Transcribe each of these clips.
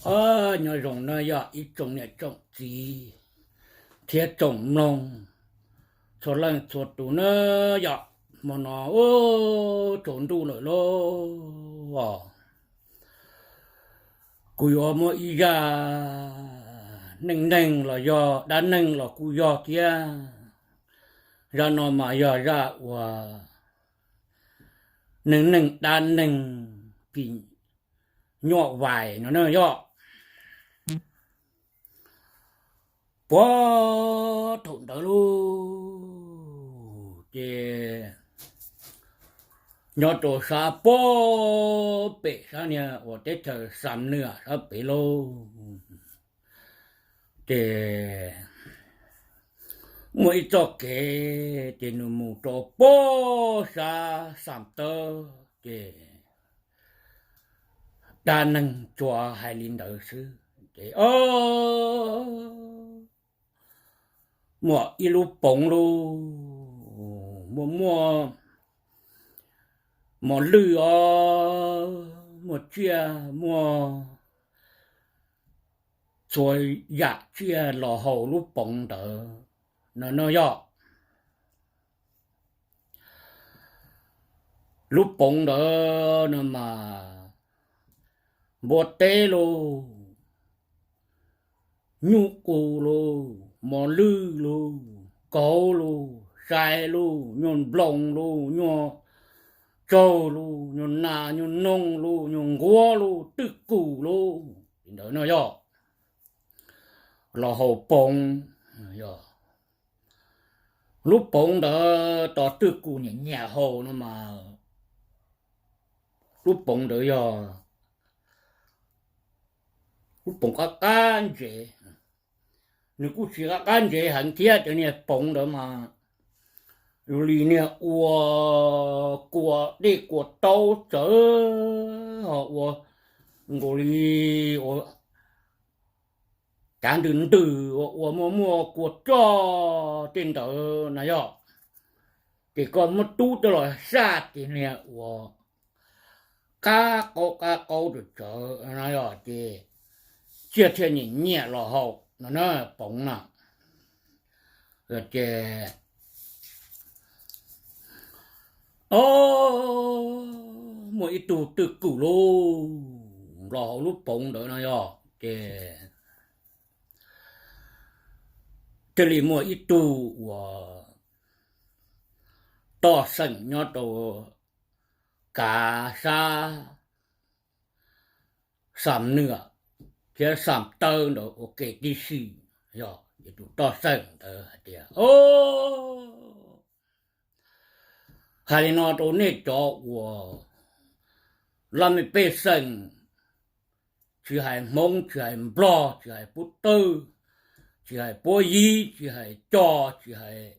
Nyob zoo na yog ib tsoom niam tsoom txiv thiab tsoom mloog txhua leej txhua tus na yom. Hmo no tsaus ntuj lawm lauj, kuv yuav muaj ib zaj neej neeg los yog dab neeg los kuj yog thiab. Zaj no mas yog zaj uas neej neeg dab neeg phim nyuj vais no na yog. Puag thaum ntawd lauj, ces nyob rau sab puag pem sab niag uas teb chaws Xam Nwj sab pem lauj, ces muaj ib txoj kev ces nws mus rau puag sab Xam Tawb ces dab neeg tsuas hais li ntawd xwb ces muaj ib lub poov lauj, muaj muaj mos lwj os, muaj tsiaj muaj txhua yam tsiaj los haus lub poov ntawd no no yog. Lub poov ntawd no mas npua teb lauj, nyuj qus lauj, mos lwj lauj, kauv lauj, sai lauj, nyuag nploos lauj, nyuag tsaug lauj, nyuag nas nyuag noog lauj, nyuag nquab lauj, twj kum lauj, li ntawd no yog los haus poov. Lub poov ntawd tos twj kum nyiam nyiam haus no mas lub poov ntawd yog lub poov qab qab ntsev. Nws kuj tsis qab qab ntsev heev thiab, cov niag poov ntawd mas yus li niag ua kua dej kua taub txawv, ho ua nkaus li ua cav ntws ntws, ua ua muaj muaj kua roj tej ntawd no yog. Ces koj muab tub coj los saj ces niag ua qab qaub qab qaub txawv txawv no yog, ces tsiaj thiaj nyiam nyiam los haus no na, poov na. Ces o, muaj ib tug twj kum lauj, los hauv lub poov ntawd no yog, ces thiaj li muaj ib tug uas toj xeem nyob rau kav sab Xam Nwj thiab Xam Tawb ntawd ua ke tib si. Yog ces tus toj xeem ntawd hais tias, o, hais li no rau nej cov uas laj mej pej xeem, tsis hais Hmoob, tsis hais Nplog, tsis hais Pub Tawj, tsis hais Puab Yib, tsis hais Cog, tsis hais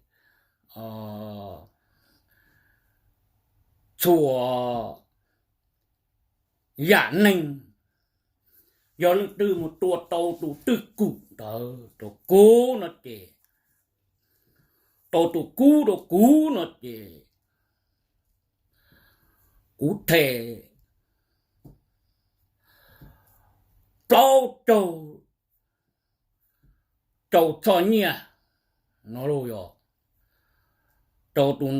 txhua yam neeg, yog leej twg mus tua tau tus twj kum ntawd rau kuv no ces, tau tus kub rau kuv no ces kuv them plaub caug rau txhoj nyiaj no lauj, yog rau tus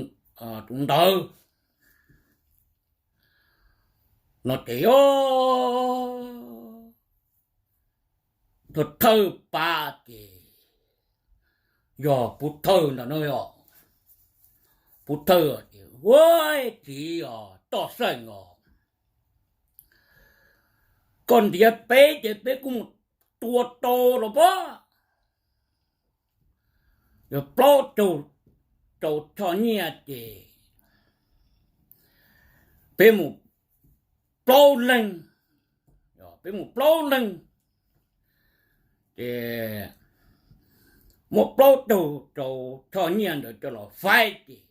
ntawd no ces, o, thawj thawj pab ces yog Pub Thawj ntag no yog. Pub Thawj ces, ua, txiv os, toj xeem os, koj ntiav peb ces peb kuj mus tua tau los pob. Yog plaub caug rau txhoj nyiaj ces peb mus plaub leeg, peb mus plaub leeg ces muab plaub caug rau txhoj nyiaj ntawd coj los faib ces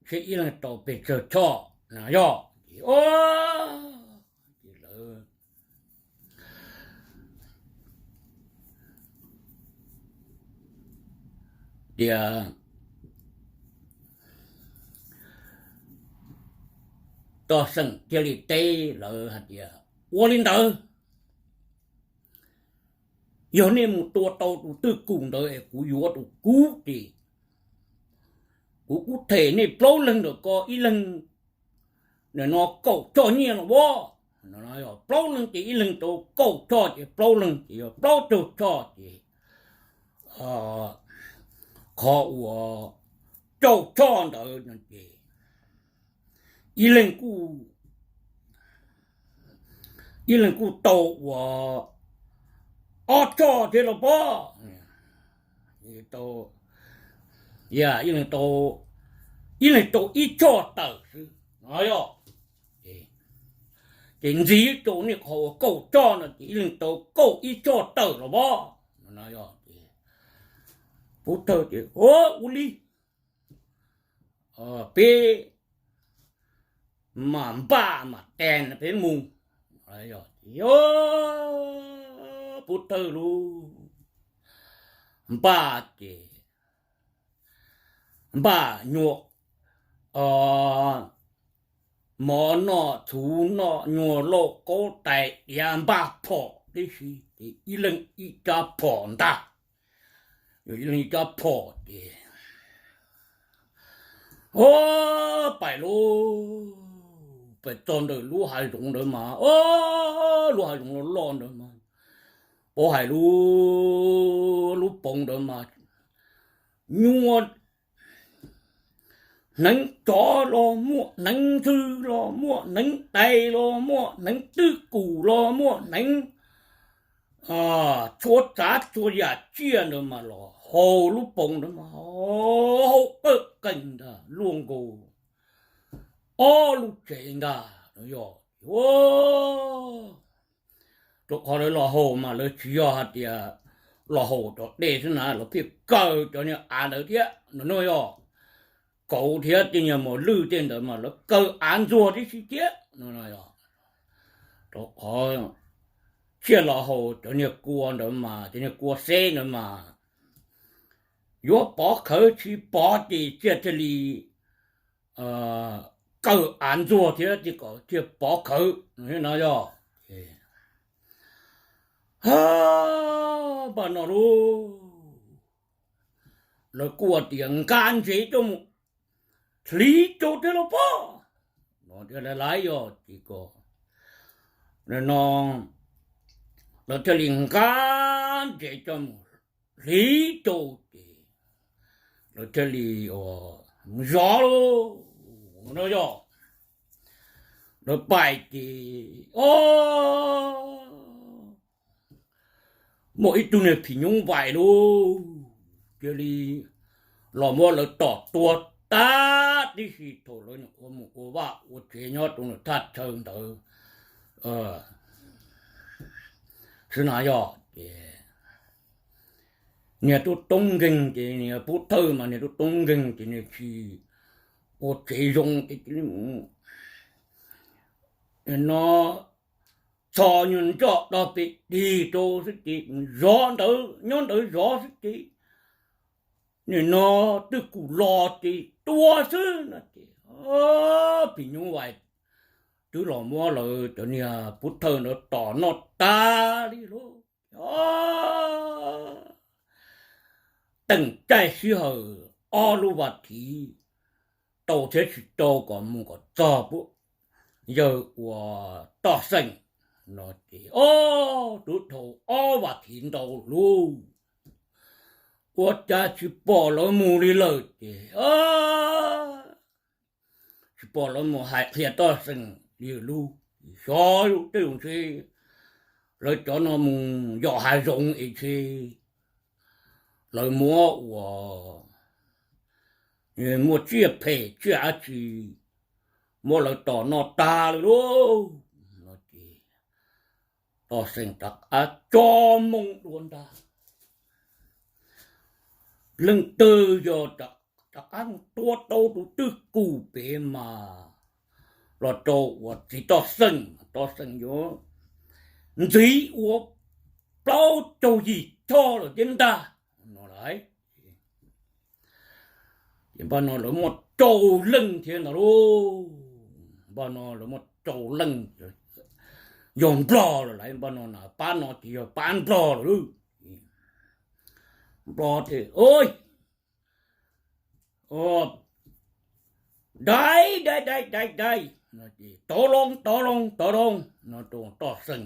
seb ib leeg tau pes tsawg txhoj no yog. Ces, o, ces lawv tias, toj xeem thiaj li teb lawv hais tias, ua li ntawd, Yog nej mus tua tau tus twj kum ntawd es kuv yuav tus kub ces kuv kuj them nej plaub leeg ntawm ko ib leeg no kaum choj nyiaj los as. Plaub leeg ces ib leeg tau kaum choj ces plaub leeg ces yog plaub caug choj ces qhov uas rau choj ntawd no ces ib leeg kuj, ib leeg kuj tau uas ob choj thiab los pob. Ib leeg tau ib choj tawm xwb no yog. Ces ntxiv rau nej qhov uas kaum choj no ces ib leeg tau kaum ib choj tawm los pob. Pub thawj ces ua ua li peb mam npaj mam tes peb mus. Pub thawj lub npaj ces npaj nyuag mov noj txhuv noj nyuag lauj kaub tais diav npaj phom tib si ces ib leeg ib rab phom ntag. Ib leeg ib rab phom ces pais lauj, pais txog ntawm lub hav zoov ntawd mas, lub hav zoov loj loj ntawd mas, pab hais lub, lub poov ntawd mas nyuaj, hneev tsov los muaj, hneev ntxwg los muaj, hneev tais los muaj, hneev twj kum los muaj, hneev txhua tsav txhua yam tsiaj ntawd mas los haus lub poov ntawd mas haus qawj qees ntag, luaj nkaus ob lub tsev ntag. Yog rau qhov lawv los haus mas lawv tsis yog hais tias los haus cov dej xwb na, lawv thiaj kaw cov niag av ntawd thiab no yog, kauv thiab tej niag mos lwj tej ntawd mas lawv kaw av ntxuag tib si thiab no. Rau qhov thiaj los haus cov niag kua ntawd mas, cov niag kua xeb ntawd mas yuav pov khawv tsis pov ces thiaj thiaj li kaw av ntxuag thiab thiaj kom thiaj pov khawv no yog. Npaj no lauj, lawv kuj tias nqa ntsev coj mus hliv rau thiab los pob no, lawv laiv yog ces ko no lawv thiaj li nqa ntsev coj mus hliv rau ces lawv thiaj li mus zov lauj no yog. Lawv pais ces o muaj ib tug niag phim nyuj vais lauj, cia li los muab lawv tom tuag tag tib si thaum lawv mus ua vaj ua tsev nyob rau nram thaj chaw ntawd xwb na yog. Ces niag tub toob nkeeg ces niag pub thawj mas niag tub toob nkeeg ces niag tsis ua tsev zoo ces cia li mus no txhos nyuag ncoj rau pem tig rau xwb ces zov ntawd nyob ntawd zov xwb ces nim no twb kum los ces tua xwb no ces phim nyuj vais twb los muab lawv cov niag pub thawj ntawd tom noj tag li lauj. Teem caij sij hawm ob lub vas thiv tau thiab tsis tau kom mus kom txog pub yawg ua toj xeem no ces o tub dhau ob vas thiv ntau lauj, ua cas tsis pom lawv mus li lawm ces tsis pom lawv mus hais qhia toj xeem li lub. Xyov yus tej zaum ntshe lawv cov no mus yos hav zoov es ntshe lawv muab ua muaj tsiaj phem tsiaj dab tsi muab lawv tom noj tag li lauj. Toj xeem rov qab tso moo dua ntag. Leej twg yog rov qab mus tua tau tus twj kum pem mas los rau uas txiv toj xeem, toj xeem yuav ntxiv ua plaub caug yim choj lawm thiab ntag no lauj. Ces npaj no lawv muaj rau leej thiab ntag lauj. Npaj no lawv muaj rau leej, yog nplog lawm lauj. Npaj no na pab no ces yog pab nplog lawm lauj. Nplog tias, Ua, dai dai dai dai dai, tov loo tov loo tov loo no rau Toj Xeem.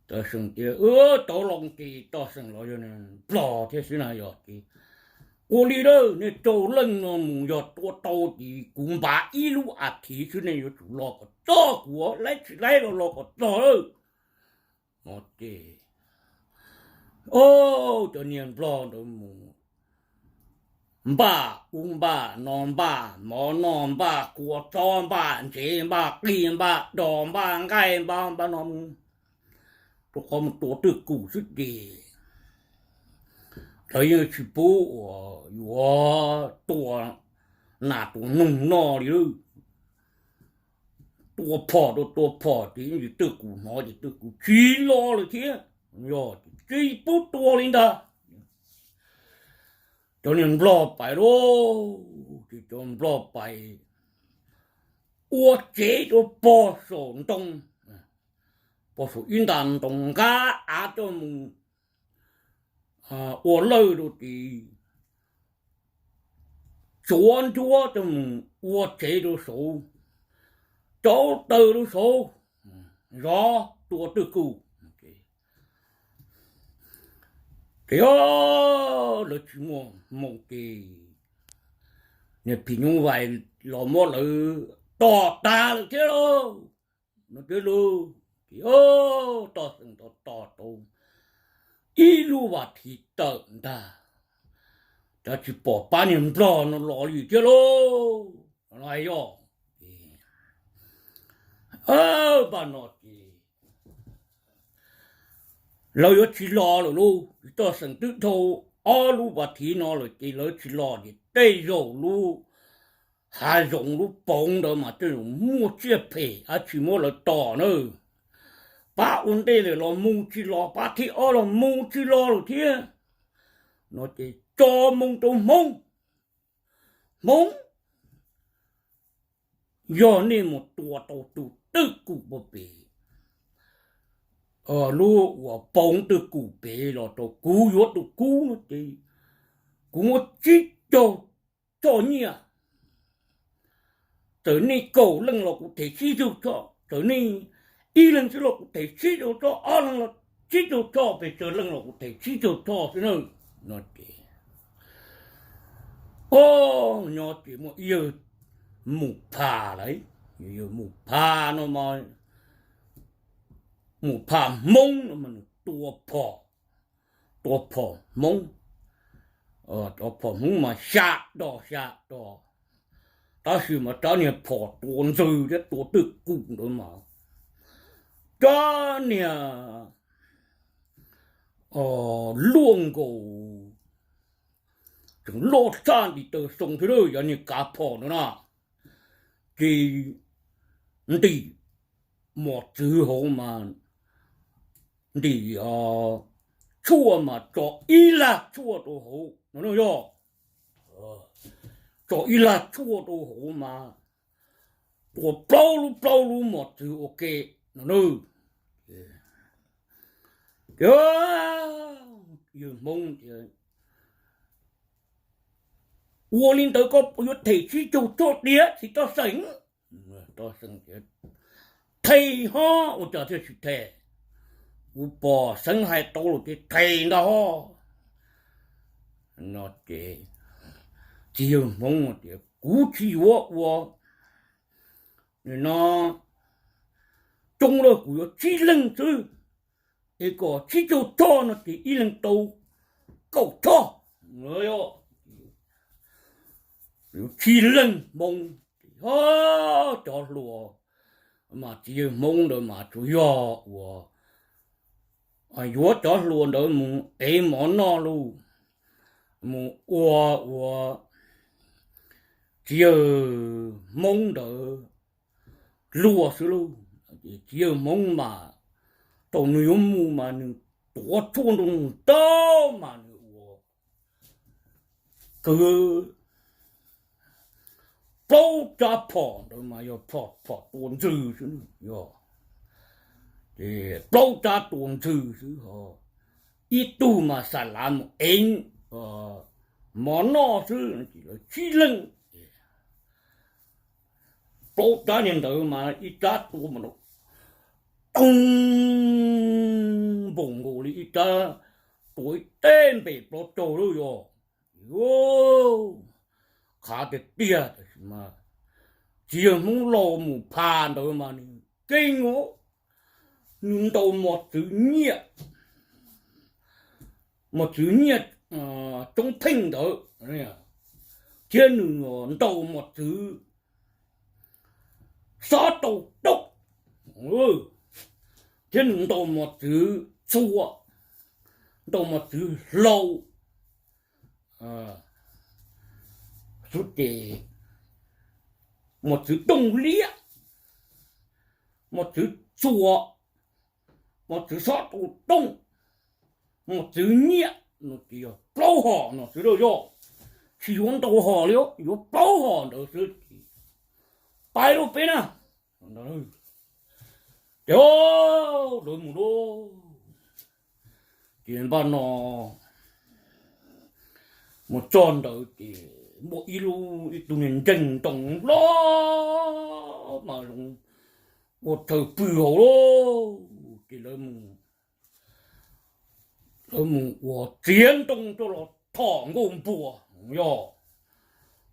Toj Xeem tias, Tov loo ces Toj Xeem los yog Nplog thiab xwb na, yog ces ua li lawm, nej rau leej no mus, yog tua tau ces kuv npam ib lub as thiv xwb, nej yuav tsum los kom txog, kuv laib tsis laib los los kom txog lawm. Ces cov niag Nplog ntawd mus npaj ub npaj no, npaj mov noj, npaj kua txob, npaj ntsev, npaj qij, npaj dos, npaj nqaij, npaj npaj no mus rau qhov mus tua twj kum xwb ces lawv yeej tsis pub uas yuav tua nas tua noog noj li lawm. Tua phom rau tua phom ces yeej twj kum hnov ces twj kum tsis los lawm thiab, yog tsis pub tua li ntag. Cov niag Nplog pais lauj, ces cov Nplog pais ua tsev rau pog saum ntoo, pog saum ib nta ntoo, nqa av coj mus ua lawj rau tid, tsuav ncuab coj mus ua tsev rau saud, rauv taws rau saud, zov tua twj kum. Ces lawv tsis muaj hmoo ces niag phim nyuj vais los muab lawv tom tag lawm thiab lauj. No thiab lauj, ces Toj Xeem ntawd tos tau ib lub vas thiv tawm ntag, cas tsis pom pab niag Nplog no los li thiab lauj. Yog npaj no ces lawv yuav tsis los lawm lauj, Toj Xeem twb dhau ob lub vas thiv no lawm ces lawv tsis los ces tej zaum lub hav zoov lub poov ntawd mas tej zaum muaj tsiaj phem dab tsi muab lawv tom na. Pab ua ntej lawm los mus tsis los, pab thib ob los mus tsis los lawm thiab. No ces tso moo rau Hmoob, Hmoob, yog nej mus tua tau tus twj kum pem, lub uas poov twj kum pem los rau kuv yuav tus kub no ces kuv muab tsib caug choj nyiaj. Txawm nej kaum leej los kuv them tsib caug choj, txawm nej ib leeg xwb los kuv them tsib caug choj, ob leeg los tsib caug choj, pes tsawg leej los kuv them tsib caug choj xwb na. No ces, o, nyob ces muaj ib yawg Mus Phas lawm, yawg Mus Phas no mas, Mus Phas Hmoob no mas nws tua phom, tua phom Hmoob, cov phom Hmoob mas xya dos xya dos, tab sis mas cov niag phom tua ntxwg thiab tua twj kum ntawd mas cov niag luaj nkaus, tseem loj tshaj ntim taw xoo thiab, yog niag kav phom ntawd na, ces ntim mos txwv hauv mas, ntim tshuaj mas tso ib lag tshuaj rau hauv no yog, tso ib lag tshuaj rau hauv mas tua plaub lub plaub lub mos txwv ua ke no na. Ces yawg Hmoob tias, ua li ntawd koj yuav them tsib caug choj tiag tsis Toj Xeem? Toj Xeem tias, them ho ua cas thiaj tsis them, kuv pom Xeem hais tau lawm ces them ntag ho. No ces txiv yawg Hmoob tias, kuv tsis yuav ua no, coob lawm kuv yuav tsib leeg xwb, es kom tsib caug choj no ces ib leeg tau kaum choj. Yuav tsib leeg Hmoob, cov hluas mas txiv yawg Hmoob ntawd mas tsuas yog uas yuav cov hluas ntawd mus ev mov noj lauj, mus ua ua txiv yawg Hmoob ntawd luag xwb lauj. Txiv yawg Hmoob mas thaum nws yuav mus mas nws tuav tshuaj nroo nws tau mas nws ua kwv plaub rab phom ntawd mas yog phom tua ntxwg xwb, yog ces plaub rab tua ntxwg xwb ho, ib tug mas xa lav mus ev mov noj xwb, lawv tsib leeg. Plaub rab niag ntawd mas ib rab tua mas toog npaum nkaus li ib rab tua ib teb npem plaub caug lawm yog. Qhav tiag tiag, tab sis mas txiv yawg Hmoob laus mus pha ntawd mas nws keej, nws ntaus mos txwv nyiaj, mos txwv nyiaj coob pheej ntawd, thiab nws ntaus mos txwv xob tau tooj, thiab nws ntaus mos txwv txhua, ntaus mos txwv hlau, xub ces mos txwv tooj liab, mos txwv txhua, mos txwv xob tau tooj, mos txwv nyiaj no ces yog plaub hom no xwb lauj yog. Tsis yuav ntau hom li, yuav plaub hom ntawd xwb ces pais lauj peb na. Ces lawv mus lauj. Ces npaj no mus txog ntawd ces muaj ib lub, ib tug niag nceeg ntoo hlob mas zoo ua rhawv pw hauv lauj. Ces lawv mus, lawv mus ua txiav ntoo coj los thom nkuaj npua, yog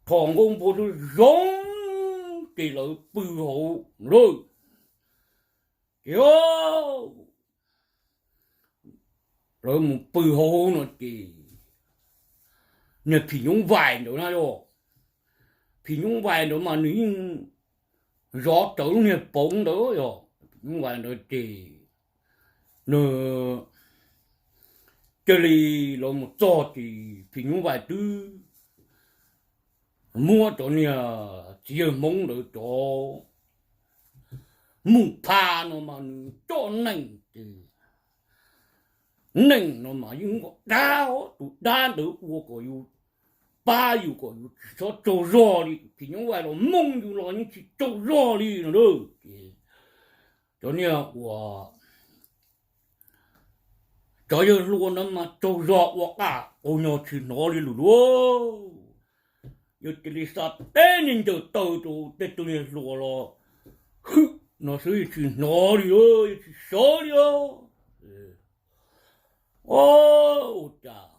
thom nkuaj npua zoo zoo ces lawv pw hauv lawm. Ces lawv mus pw hauv no ces niag phim nyuj vais ntawd na yog, phim nyuj vais ntawd mas nws yeej zov rawv lub niag poov ntawd yog, phim nyuj vais ntawd ces nws cia li, lawv mus txog ces phim nyuj vais twb muab cov niag txiv yawg Hmoob ntawd cov mus pha no mas nws coj neeg ces neeg no mas yeej muaj dab, tus dab ntawd ua kom yus pab yus kom yus tsis txhob tsaug zog li, phim nyuj vais los mooj yus los yeej tsis tsaug zog li no ces cov niag uas cov yawg hluas no mas tsaug zog ua qaj qaug nyog tsis hnov li lawm lauj. Yawg cia li xa teb niag ncaws taw rau tej tug niag hluas los hwm no xwb yeej tsis hnov li, yeej tsis sawv li os. Ua cas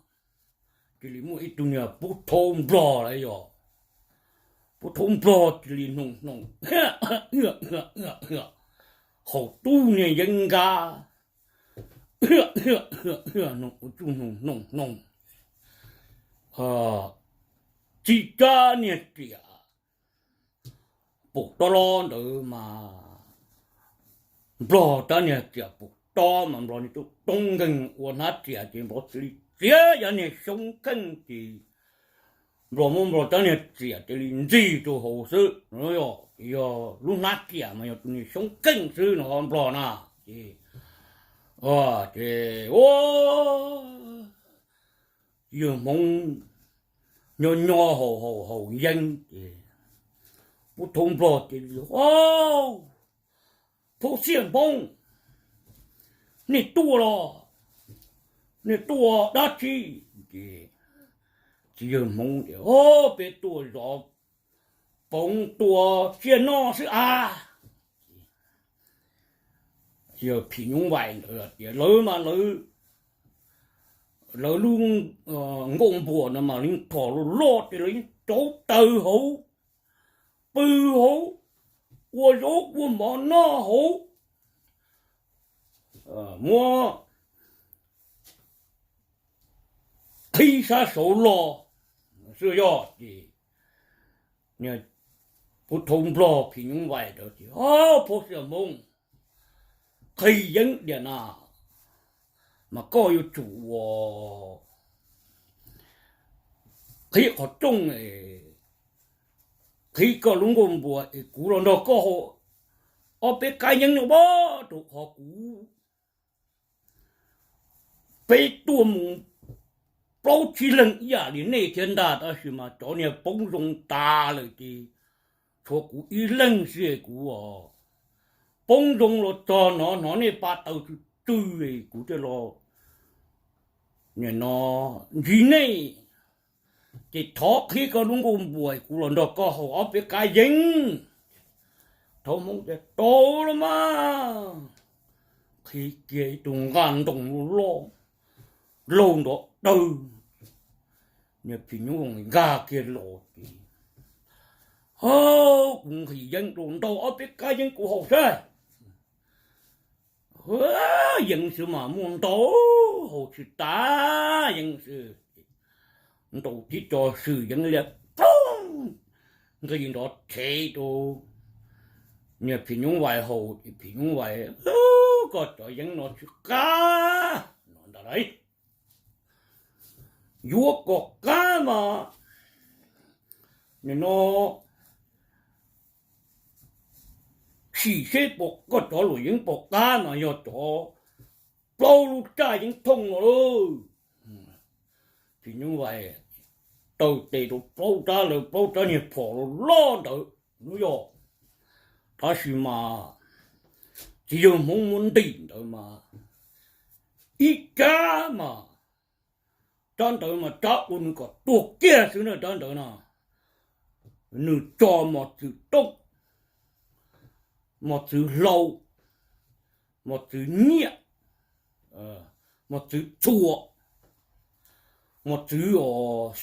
cia li muaj ib tug niag pub thaub nplog lawm yog, pub thaub nplog cia li hnoos hnoos, haus tub niag yeeb nkab, hnoos ua tsuj hnoos hnoos hnoos, txij rab niag riam pum tob los ntawd mas nplog rab niag riam pum tob mas nplog niag tub toob nkeeg ua hnab riam ces nplog cia li txiav yav niag xyoob kheej ces nplog muab nplog rab niag riam cia li ntxig rau hauv xwb. Yog lub hnab riam mas yog tus niag xyoob kheej xwb no nplog na. Ces, ces ua yawg Hmoob nyob nyob haus haus haus yeeb ces pub thaub nplog ces, Phaub Xiam Hmoob, nej tuaj los? Nej tuaj dab tsi? Ces txiv yawg Hmoob tias, Peb tuaj zov poov tua tsiaj noj xwb a. Yawg phim nyuj vais ntawd tias lawv mas lawv, lawv lub nkuaj npua no mas lawv yeej thom loj loj ces lawv yeej rauv taws hauv, pw hauv, ua zaub ua mov noj hauv, muab qhib sab saud los xwb yog. Ces pub thaub nplog phim nyuj vais ntawd tias, Phaub Xiam Hmoob, qhib yeeb diam na, mas koj yuav tsum ua qhib qhov rooj, qhib koj lub nkuaj npua es kuv los nrog koj haus ob peb kab yeeb no pab rau qhov kuv, peb tuaj mus plaub tsib leeg ib yam li nej thiab ntag, tab sis mas cov niag poob zoo tas lawm ces tshuav kuv ib leeg xwb kuv os. Poob zoo los txog no hnov nej pa taws tsw tsw, kuv thiaj los Nim no ntsib nej ces thov qhib koj lub nkuaj npuas kuv los nrog koj haus ob peb kab yeeb. Thaub Hmoob tias tau los mas. Qhib kiag ib tug nqaj ntoo loj loj, laug nrov dawg. Niag phim nyuj vais nkag kiag los ces, Hov, kuv nqhis yeeb rau ntau ob peb kab yeeb kuv haus saib. Yeeb xwb mas muaj ntau, haus tsis tas yeeb xwb. Ntaus tib co swm yeeb liab ploog, nqis nrov thev rau niag phim nyuj vais haus ces phim nyuj vais, Koj cov yeeb no tsis qab no ntag lauj. Yuav kom qab mas nim no sim seb puas, koj cov luam yeeb puas qab mas yog cov plaub lub raj yeeb thooj no lauj. Phim nyuj vais taw tes rau plaub rab lawm, plaub rab niag phom loj loj ntawd hnub yog. Tab sis mas txiv yawg Hmoob muab ntim ntawd mas ib rab mas, rab ntawd mas rab ua nws kom tuag kiag xwb na rab ntawd no. Nws tso mos txwv tooj, mos txwv hlau, mos txwv nyiaj, mos txwv txhua, mos txwv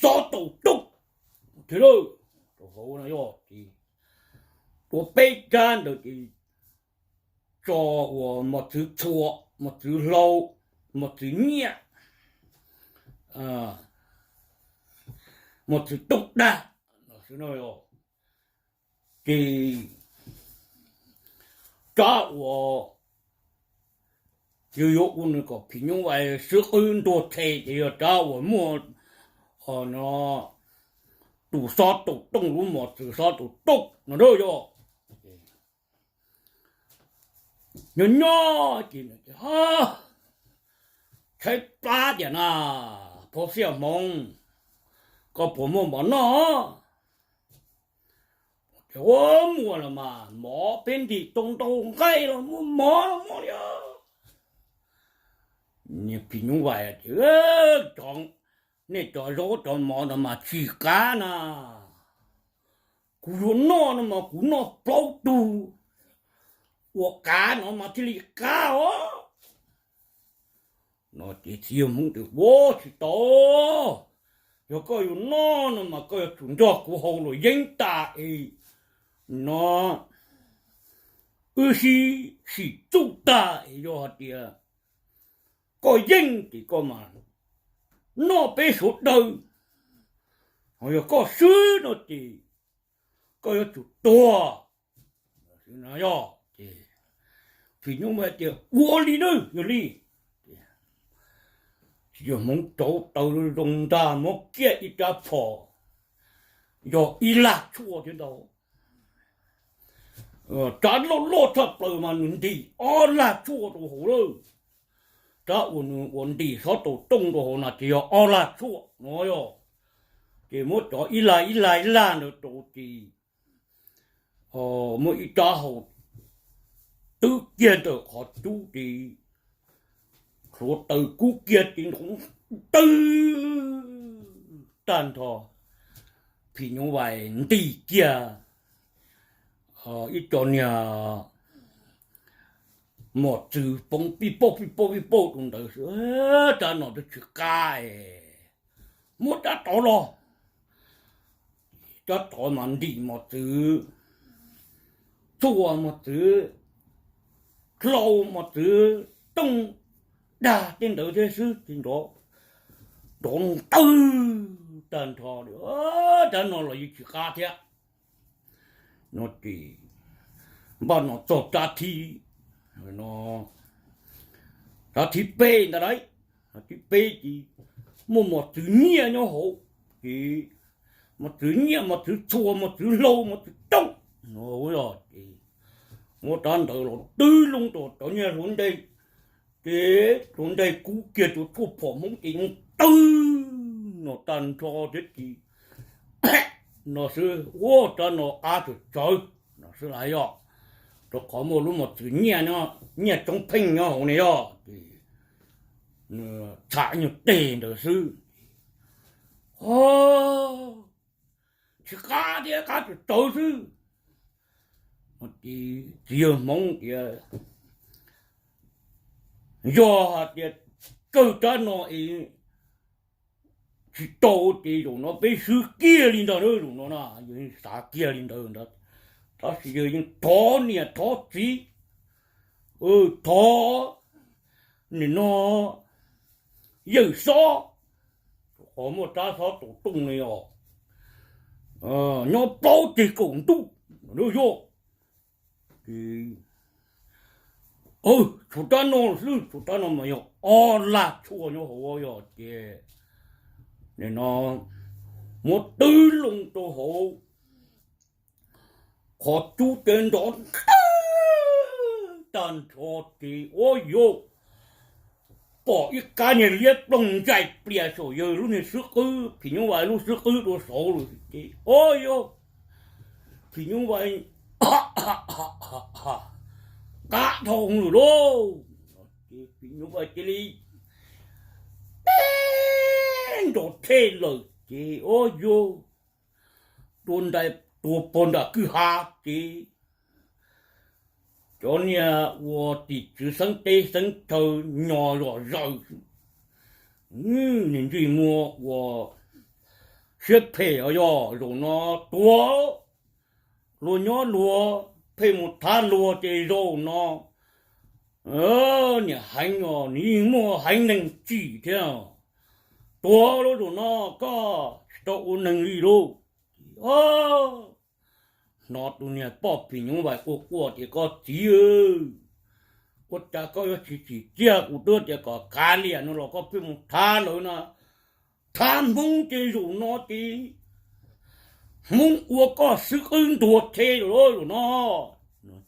xob tau tooj thiab lauj. Rau hauv no yog ces ua peb rab ntawd ces tso ua mos txwv txhua, mos txwv hlau, mos txwv nyiaj, mos txwv tooj dag no xwb no. Ces rab uas yus yuav ua nws kom phim nyuj vais swb qwb ntuag the ces yog rab uas muaj no tus xob tau tooj, lub mos txwv xob tau tooj no na yog. Nyob nyob ces tshaib plab tias na, Phauj Xiaj Hmoov, koj puas muaj mov noj? Ces ua muaj los mas, mov peb ntim tau ntau nqaij los muaj mov los muaj li. Niag phim nyuj vais ces, Nej cov zaub cov mov no mas tsis qab na. Kuv yuav noj no mas kuv noj plaub tug, ua qab no mas thiaj li qab os. No ces txiv yawg Hmoob tias, Ua tsis tau, yog koj yuav noj no mas koj yuav tsum nrog kuv haus luam yeeb tas es no wb sib sim txuj tag es yog hais tias koj yeej ces koj mas noj peb suav daws, ho yog koj swb no ces koj yuav tsum tuag. Yog ces phim nyuj vais tias, Ua li nawb, yog li. Txiv yawg Hmoob rauv taws zoo ntag, muab kiag ib rab phom, yog ib lag tshuaj thiab ntau. Rab loj loj tshaj plaws mas nws ntim ob lag tshuaj rau hauv lawm. Rab uas nws ua ntim xob tau tooj rau hauv no ces yog ob lag tshuaj no yog. Ces muab cov ib lag ib lag ib lag ntawd rau ces muaj ib rab hau twb kiag ntawm qhov cub ces hluav taws kub kiag ces nrov tawg tag nrho. Phim nyuj vais ntim kiag ib co niag mos txwv poob pij pauj pij pauj pij pauj rau ntawd xwb, rab no twb tsis qab es muab rab tod los. Rab tod mas ntim mos txwv txhua, mos txwv hlau, mos txwv tooj dag tej ntawd thiab xwb ces nrov, nrov tawg tag nrho li, rab no los yeej tsis qab thiab. No ces npaj no txog rab thib, rab thib peb ntag lauj. Rab thib peb ces muaj mos txwv nyiaj nyob hauv, ces mos txwv nyiaj, mos txwv txhua, mos txwv hlau, mos txwv tooj no ces muab rab ntawd los twb loo rau cov niag hluav ntseg, ces hluav ntseg kub kiag rau tshuaj phom Hmoob ces tawg no tag nrho thiab ces no xwb. Ua rab no qab tsawv tsawv no xwb lauj yog, rau qhov muaj lub mos txwv nyiaj, nyiaj tsoob pheej nyob hauv ne yog ces txham nyuag teg ntawd xwb. Tsis qab thiab, qab tsawv tsawv xwb. Txiv yawg Hmoob tias, yog hais tias kawg rab no es tsis tau ces zaum no peb swb kiag li ntag na. Zaum no na yawg xav kiag li ntawd ntag, tab sis yawg yeej thov niam thov txiv, thov nim no yawg Xob, qhov muaj rab xob taus tooj li os, nyob plaub ceg kaum ntuj, yog ces tshuav rab no xwb, tshuav rab no mas yog ob lag tshuaj nyob hauv yog ces nim no muab twb loo rau hauv qhov cub ces nrov tag nrho ces ua yog pom ib kab niag liab ploog ntsais plias saum yawg lub niag xwb qwb, phim nyuj vais lub xwb qwb dua saud lawm ces ua yog phim nyuj vais qab dhau lawm lauj. Ces phim nyuj vais cia li teb nrov thej lawm ces ua yog tua ntais tua pog nram kwj ha ces cov niag ua tim tswv xeeb teb xeeb chaw nyo zom zaws, niag ntsej muag ua siab phem os, yog zaum no tuag luag nyob luag pheej mus thab luag ces zaum no niam heev os, nws yeej muaj heev neeg tsim thiab. Tuag lub zaum no koj tsis tau ua neeg li lauj. Hnov tus niag poj phim nyuj vais quaj quaj tias koj txiv, ua cas koj yuav tsis tsim txiaj, kuv twb tias kom kav liam no los koj pheej mus thab lawv na, thab Hmoob ces zaum no ces Hmoob ua koj xwb qwb ntuag the lawm lauj zaum no.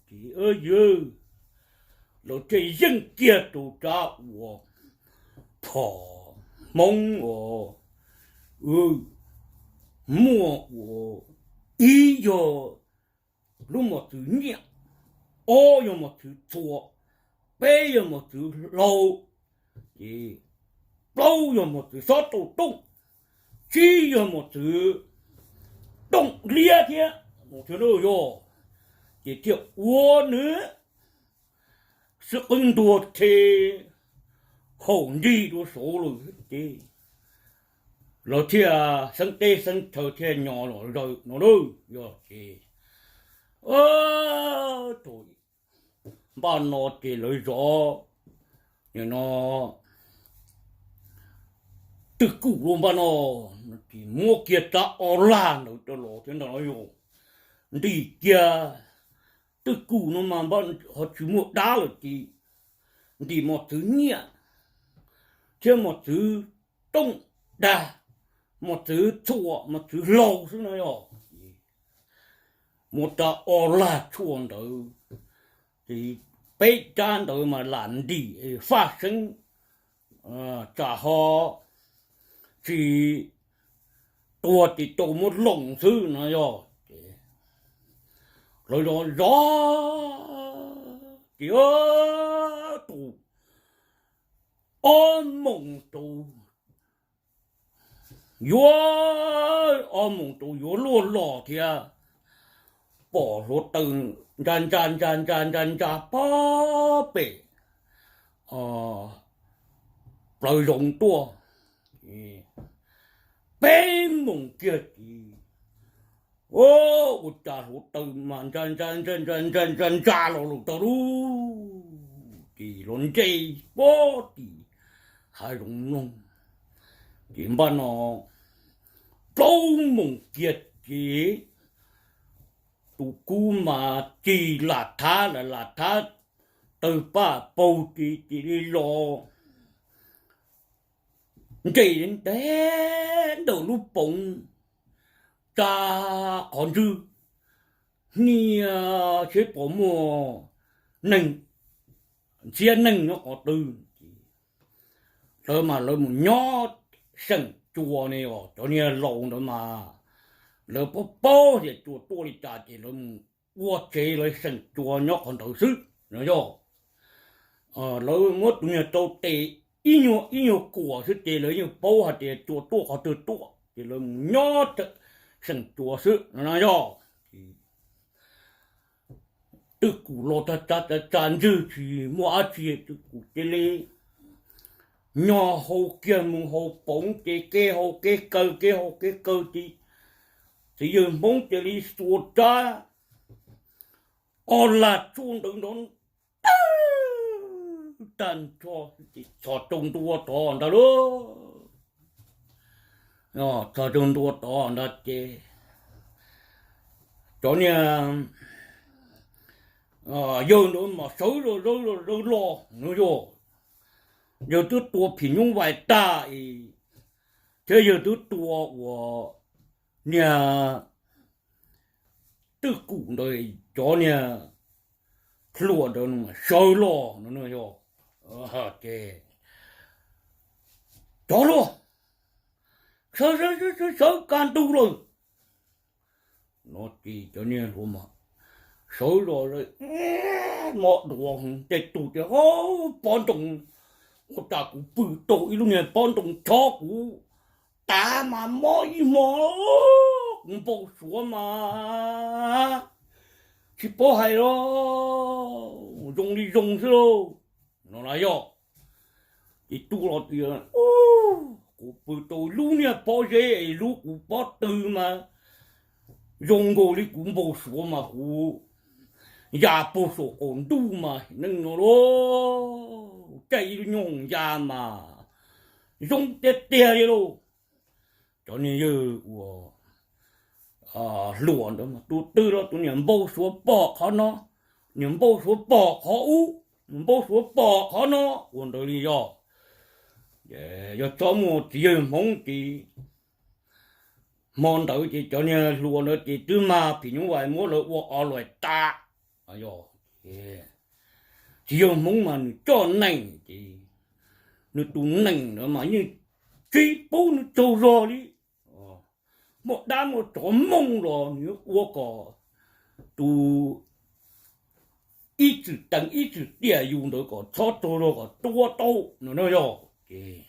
Ces yawg lawv thiaj yeej kiag tus rab uas phom Hmoob uas muaj uas ib yog lub mos txwv nyiaj, ob yog mos txwv txhua, peb yog mos txwv hlau, ces plaub yog mos txwv xob tau tooj, tsib yog mos txwv tooj liab thiab, yog ces thiaj ua nws xwb qwb ntuag the haum nrig dua saud lawm ces lawv thiaj xeeb teb xeeb chaw thiaj nyo los zaws no lauj. Yog ces thaum npaj no ces lawv zov nim no twj kum lub npaj no, ces muab kiag rab ob lag ntawd rau los thiab ntag lauj. Ntim kiag twj kum no mas ho tsis muaj dab lawm ces ntim mos txwv nyiaj thiab mos txwv tooj dag, mos txwv txhua, mos txwv hlau xwb no yog. Muab rab ob lag tshuaj ntawd, ces peb rab ntawd mas lam ntim faj seeb, tsam ho tsis tuag ces tau muab loos xwb no yog. Ces lawv zov zov ces tus ob moos rau yuav, ob moos rau yuav luaj los thiab pom hluav taws ntsa ntsa ntsa ntsa ntsa ntsa pob pem plawv zoov tuaj. Peb moos kiag ces ua cas hluav taws mas ntsa ntsa ntsa ntsa ntsa ntsa ntsa los lawm tag lauj. Ces los nce pob tim hav zoov mloog. Ces npaj no plaub moos kiag ces tus kub mas cig lam thab lam lam thab tawg paj paug ces cia li los nres ntev ntawm lub poov tsa qhov ntswg hnia seb puas muaj neeg, ntxhiab neeg nyob qhov twg. Lawv mas lawv mus nyob seem cua ne os, cov niag laus ntawd mas lawv paub paub tias cua tuaj li cas ces lawv mus ua tsev lawv seem cua nyob qhov ntawd xwb no yog. Lawv muab tus niag rau tes ib nyuag ib nyuag kuam xwb ces lawv yeej paub hais tias Cua tuaj qhov twg tuaj ces lawv mus nyob seem Cua xwb no yog. Twj kum los tag tsa tsa ntswg tsis muaj dab tsi, twj kum cia li nyob hauv kiag mus hauv poov ces kev hauv kev kaw kev hauv kev kaw ces txiv yawg Hmoob cia li xuas rab ob lag tsuj ntawd nrov tag nrho, txhos rau ntua tod ntag lauj. Txhos rau ntua tod ntag ces cov niag yawg ntawd mas sawv zoj zawv zoj zawv los no yog, yawg twb tua phim nyuj vais tag es thiab yawg twb tua ua niag twj kum ntawd, cov niag hluas ntawd sawv los no yog ces cov hluas sawv sawv sawv kaj ntug lawm no ces cov niag hluas mas sawv los mob duav tej tug tias, Pob ntoo, ua cas kuv pw tau ib lub niag pob ntoo chob kuv tav mas mob ib hmo, kuv npau suav mas tsis paub hais los zoo li zoo xwb lauj no na yog. Ces tus los tias, Kuv pw tau lub niag pob zeb es lub kuv pob tw mas zoo nkaus li kuv npau suav mas kuv ya puag saum qaum ntuj mas neej no lauj, caij ib lub nyuag ya mas zoo tiag tiag li lauj. Cov niag yawg uas hluas ntawd mas tus twg los tus niag npau suav pom qhov no, niag npau suav pom qhov ub, niag npau suav pom qhov no ua ntawd li yog. Yog txhob muaj txiv yawg Hmoob ces hmo ntawd ces cov niag hluas ntawd ces twb mag phim nyuj vais muab lawv ua o luam tas. Txiv yawg Hmoob mas nws coj nees ces nws tus nees ntawd mas yeej tsis pub nws tsaug zog li. Muaj dab muaj tsov moo los nws ua kom tus ib txwm teev ib txwm tiam yus ntawd kom txhob tsaug zog kom tua tau no na yog. Ces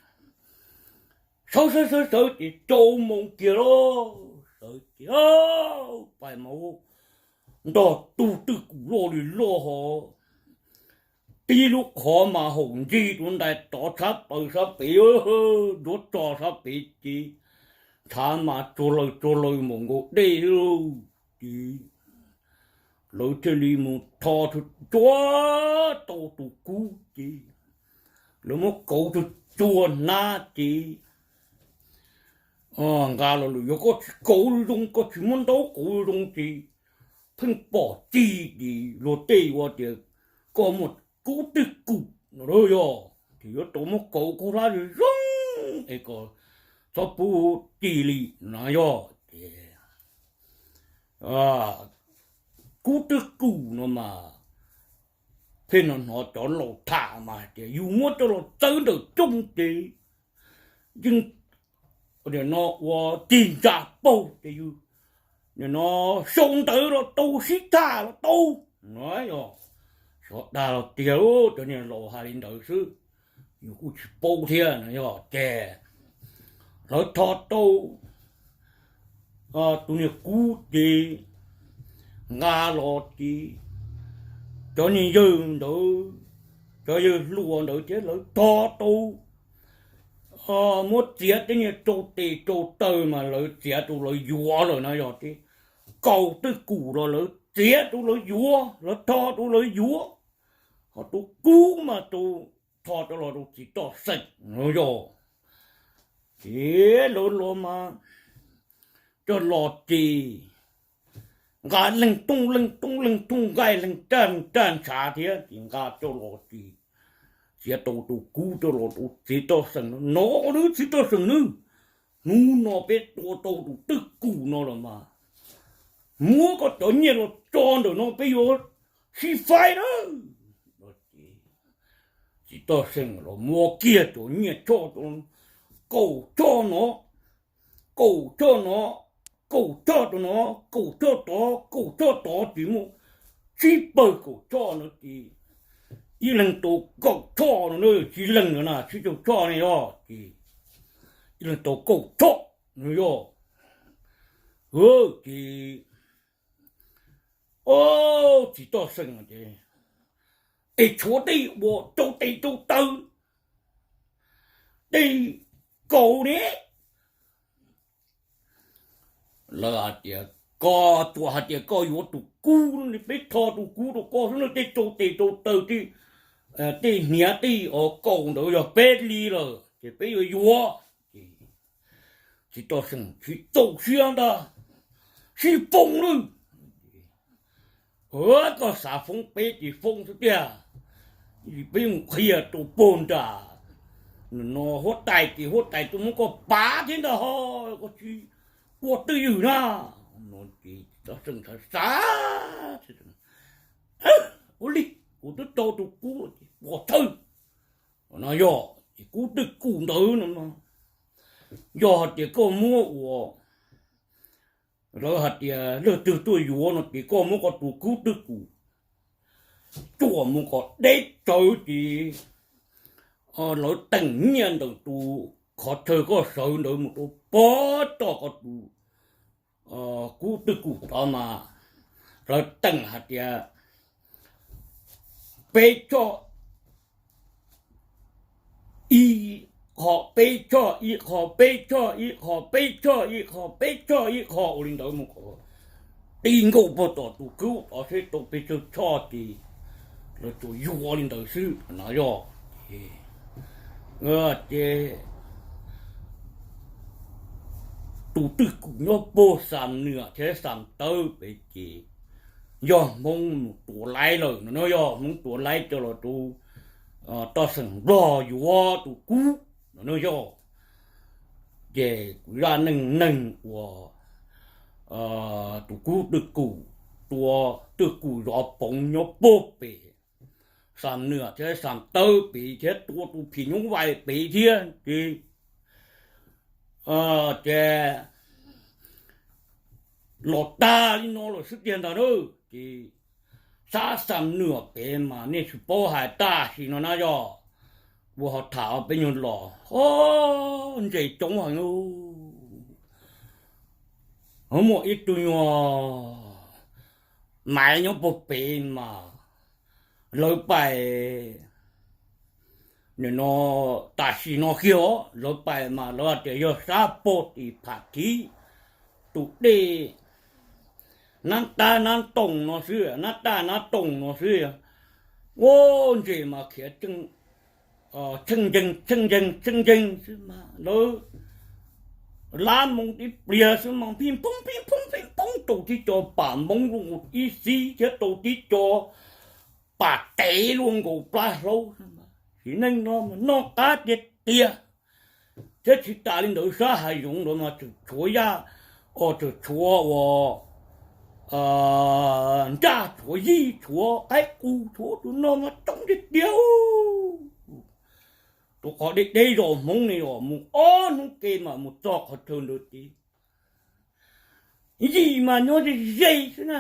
sawv sawv sawv sawv ces rau moo kiag lauj, sawv ces pais mas ntog tug twj kum loj li loj ho tib lub qhov mas haum ntsig rau ntais tov sab paws sab pem, nruab tso sab pem ces ntshav mas tsuag laws tsuag laws mus nkaus dej lauj. Ces lawv thiaj li mus tho tsuag tau tus kub ces lawv muab kauv tsuag tsuag hnab ces nqa los lawm, yog koj tsis kauv zoo, koj tsis muab ntaub kauv zoo ces pheej pom txij ces luag tej ua tias koj muaj kub twj kum no yog, ces yuav tau muab kauv khaub hlab zoo zoo es kom txhob pub ci li no yog. Ces kub twj kum no mas pheej hnov hnov cov laus tham mas hais tias yus muab coj los txawb ntawm rooj ces yeej no ua tig ntsa paug ces yus no sau ntawv los tau, sib tham los tau no. Xyov dag los tiag, cov niag laus hais li ntawd xwb, yus kuj tsis paub thiab no yog. Ces lawv tho tau tus niag kub ces nqa los ces cov niag yawg ntawd, cov yawg hluas ntawd thiab lawv tho tau muab txiav tej niag rau tes rau taw mas lawv txiav rau lawv yuav lawm no yog. Ces kaus twj kum los lawv txiav rau lawv yuav, lawv tho rau lawv yuav, ho tus kub mas rau, tho rau los rau txiv toj xeem no yog. Ces lawv los mas coj los ces nqa leej tooj leej tooj leej tooj nqaij leej raj leej raj ntshav thiab ces nqa coj los ces txiav tau tus kub coj los rau txiv toj xeem no, nov, txiv toj xeem nawb, hnub no peb tua tau tus twj kum no los mas muab koj cov nyiaj los tso ntawm no peb yuav sib faib nawb. Txiv toj xeem los muab kiag cov nyiaj choj, kaum choj no, kaum choj no, kaum choj rau no, kaum choj tod, kaum choj tod ces muaj tsib pawg kaum choj no ces ib leeg tau kaum choj no na, tsib leeg no na, tsib caug choj ne yog ces ib leeg tau kaum choj no yog. Ces txiv toj xeem ces, es tshuav tej uas rau tes rau taw, tej kaus ne. Lawv hais tias, koj tsuas hais tias koj yuav tus kub, peb tho tus kub rau koj xwb na, tej rau tes rau taw, tej hniav tej os kaus ntawd yog peb li lawm ces peb yuav yuav. Ces tsis tau xeem tsis txaus siab ntag, sib foob lawm. Koj xav foob peb ces foob xwb tiag, peb mus qhia rau puag nram no huab tais ces huab tais tuaj muab koj pav thiab ntag ho, koj tsis ua twj ywm na. No ces tsis tau xeem xav xav, ua li kuv twb tau tus kub ces puas thawj no yog ces kub twj kum ntawd no, yog hais tias koj muab ua, lawv hais tias leej twg tuaj yuav no ces koj muab koj tus kub twj kum cuam mus kom deb tsawv ces lawv teem nyiaj ntawm tus qhov chaw koj sawv ntawd mus rau pog toj koj tus kub twj kum tod mas lawv teem hais tias peb choj ib qho, peb choj ib qho, peb choj ib qho, peb choj ib qho, peb choj ib qho ua li ntawd mus kom ti nkaus puag tom tus kub tod seb tau pes tsawg choj ces lawv tsuas yuav li ntawd xwb no yog. Ces tus twj kum nyob puag Xam Nwam thiab Xam Tawb pem ces yog Hmoob mus tuav laib lawm no, yog Hmoob tuav laib coj los rau toj xeem Nplog yuav tus kub no yog. Ces kuv zaj neej neeg uas tus kub twj kum, tua twj kum zov poov nyob puag pem Xam Nwam thiab Xam Tawb pem thiab tua tus phim nyuj vais pem thiab ces ces los tag li no lawm xwb tiag ntag na. Ces sab Xam Nwam pem mas nej tsis paub hais tam sim no na yog, ua ho tham peb nyuag los ho ntses coob heev. Muaj ib tug nyuag maiv nyob puag pem mas lawv pais no tam sim no kiag os, lawv pais mas lawv hais tias yog sab puag tim Pham Thib tus dej Nab Tab Nab Toom no xwb, Nab Tab Nab Toom no xwb. Ua ntses mas khiav tsheej ncees tsheej ncees tsheej ncees xwb mas lawv lab moo tib pliag xwb mas phij phoob phij phoob phij phoob rau tib co pam Hmoob luaj nkaus ib xib thiab rau tib co pam tev luaj nkaus plab hlaub. Sim neej no mas noj qab tiag tiag. Thiab tsis tas li ntawd sab hav zoov ntawd mas tseem tshuav yaj, o tseem tshuav ua nraj tshuav yij tshuav qaib qus tshuav tus no mas coob tiag tiag. Rau qhov deb deb zos Hmoob ne os, mus ob hnub ke mas mus txog qhov chaw ntawd tid. Yij mas nyob ze ze xwb na,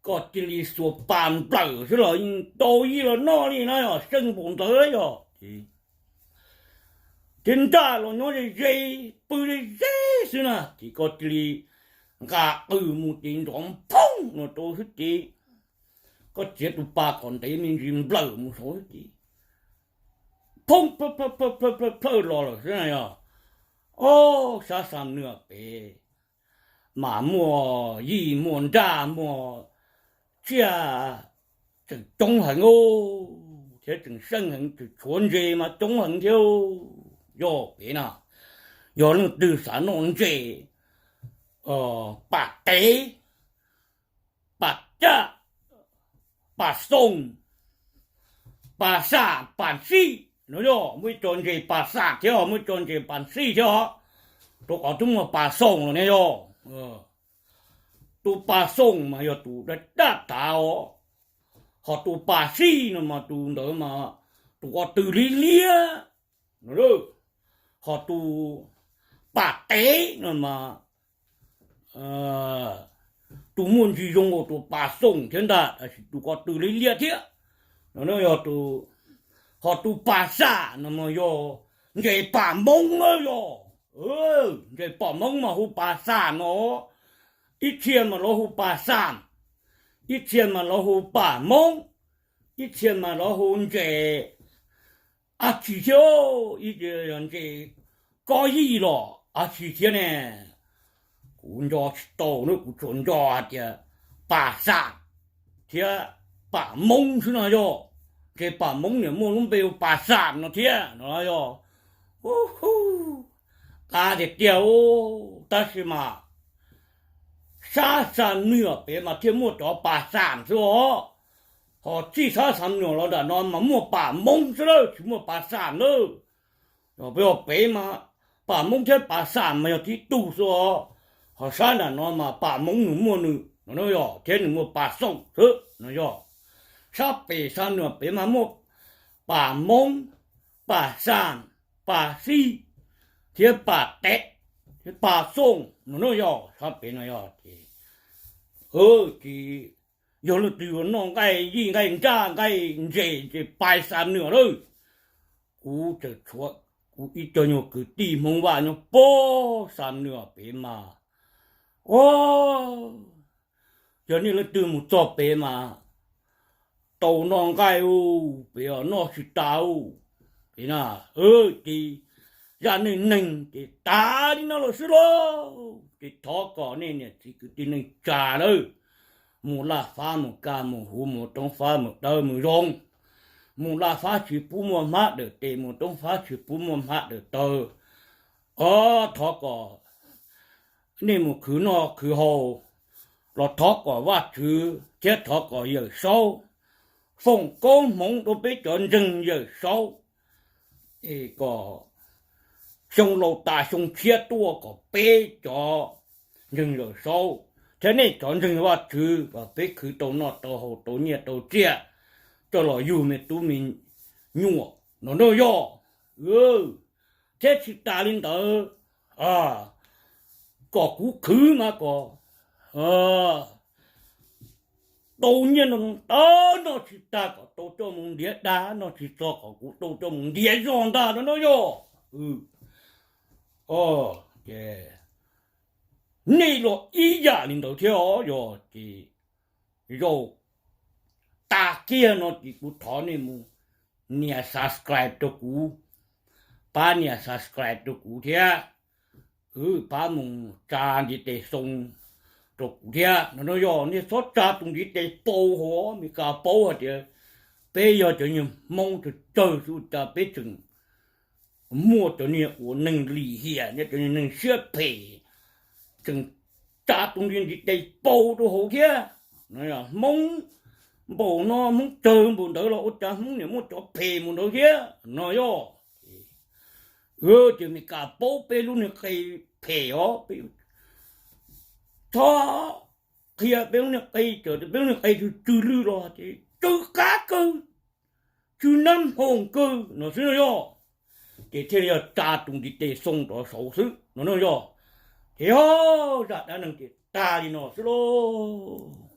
koj cia li xuas pas nplawm xwb los tau yij los noj li na, yog seej npaum ntawd yog. Ces nraj los nyob ze ze, pw ze ze xwb na, ces koj cia li nqa qws mus ces nrov phooj no rau xwb ces koj txiav tus pas kom ntev me ntsis nplawm mus saud xwb ces phoob plhawj los lawm xwb na yog. Ob sab Xam Nwam pem mas muaj yij muaj nraj muaj tsiaj tseem coob heev thiab tseem seej heev, tseem tshuav ntses mas coob heev thiab. Yog pem na, yog leej twg xav noj ntses pam tev, pam caj, pam xoom, pam xam pam xij no yog, muaj ib co ntses pam xam thiab ho muaj ib co ntses pam xij thiab os, rau qhov twb muaj pam xoom los ne yog. Tus pam xoom mas yog tus daj daj tav os, ho tus pam xij no mas tus ntawd mas tus ko tw liab liab no, ho tus pam tev no mas tus muaj ntsis zoo nkaus tus pam xoom thiab ntag, tab sis tus ko tw liab liab thiab. no yog tus, ho tus pas xam no mas yog ntses pam Hmoob na yog. Ntses pam Hmoob mas hu pas xam no. Ib txhia mas lawv hu pas xam, ib txhia mas lawv hu pam Hmoob, ib txhia mas lawv hu ntses a tsi thiab, ib txhia yog ntses kob yij los a tsi thiab ne. Kuv nco tsis tau na, kuv tsuas nco hais tias pas xam thiab pam Hmoob xwb no yog. Ntses pam Hmoob niam muaj lub npe hu pas xam no thiab no yog. Hu hu, qab tiag tiag ub, tab sis mas sab Xam Nuam pem mas thiaj muaj cov pas xam xwb os. Ho txij sab Xam Nuam los nram no mas muaj pam Hmoob xwb lawm, tsis muaj pas xam lawm. Peb, pem mas pam Hmoob thiab pas xam mas yog tib tug xwb os. Ho sab nram no mas pam Hmoob nws muaj nws no yog, thiab nws muaj pas xoom xwb no yog. Sab pem Xam Nuam pem mas muaj pam Hmoob, pas xam, pas xij, thiab pas tev, thiab pas xoom no yog sab pem no yog. Ces, ces yog leej twg yuav noj nqaij yij nqaij nraj nqaij ntses ces pais Xam Nuam lawm. Kuv txawm tshuav kuv ib co nyuag kwv tij Hmoob Vaj nyob puag Xam Nuam pem mas, o, yog nej leej twg mus txog pem mas tau noj nqaij ub, pem noj tsis tas ub. Ces na, ces zaj neej neeg ces tas li no lawm xwb lauj. Ces thov kom nej niam txiv kwv tij neej tsa lawm, mus laj fab mus kaj mus huv, mus roob fab mus dawb mus zoo, mus laj fab tsis pub muaj hmab dawm tes, mus roob fab tsis pub muaj hmab dawm taw. O, thov kom nej mus khwv noj khwv haus los thov kom Vajtswv thiab thov kom Yawm Saub foom koob hmoov rau peb cov ntseeg Yawm Saub, es kom xyoo laus tas xyoo tshiab tuaj kom peb cov ntseeg Yawm Saub thiab nej cov ntseeg Vajtswv kom peb khwv tau noj tau haus, tau nyiaj tau txiaj, coj los yug me tub me nyuam no na yog. Thiab tsis tas li ntawd, kom kuv khwv mas kom tau nyiaj no tau noj tsis tag, kom tau coj mus ntiav dag, noj tsis txog kom kuv tau coj mus ntiav zog ntag no na yog. Ces nej los ib yam li ntawd thiab os. Yog ces zaum tas kiag no ces kuv thov nej mus nias subscribe rau kuv, pab nias subscribe rau kuv thiab, pab mus tsa ntiv tes xoo rau kuv thiab no na yog. Nej txhob tsa tus ntiv tes pau hauv, Meskas paub hais tias peb yog cov niag Hmoob tsawg tsawg xwb, cas peb tseem muaj cov niag ua neeg lim hiam, cov niag neeg siab phem, tseem tsa tus ntiv tes pau rau hauv thiab. Hmoob npaum no, Hmoob tsawg npaum ntawd los ua cas Hmoob niam muaj cov phem mus ntawd thiab no yog. Ces Meskas paub peb lub niag qe phem os, peb txhob qhia peb lub niag qe, txawm tias peb lub niag qe tsw tsw lwj los ces tsw qab kawg, tsw nab hoos kawg no xwb no yog. Ces thiaj li yog tsa tus ntiv tes xoo rov saud xwb no na yog. Ces o, zaj dab neeg ces tag li no xwb lauj.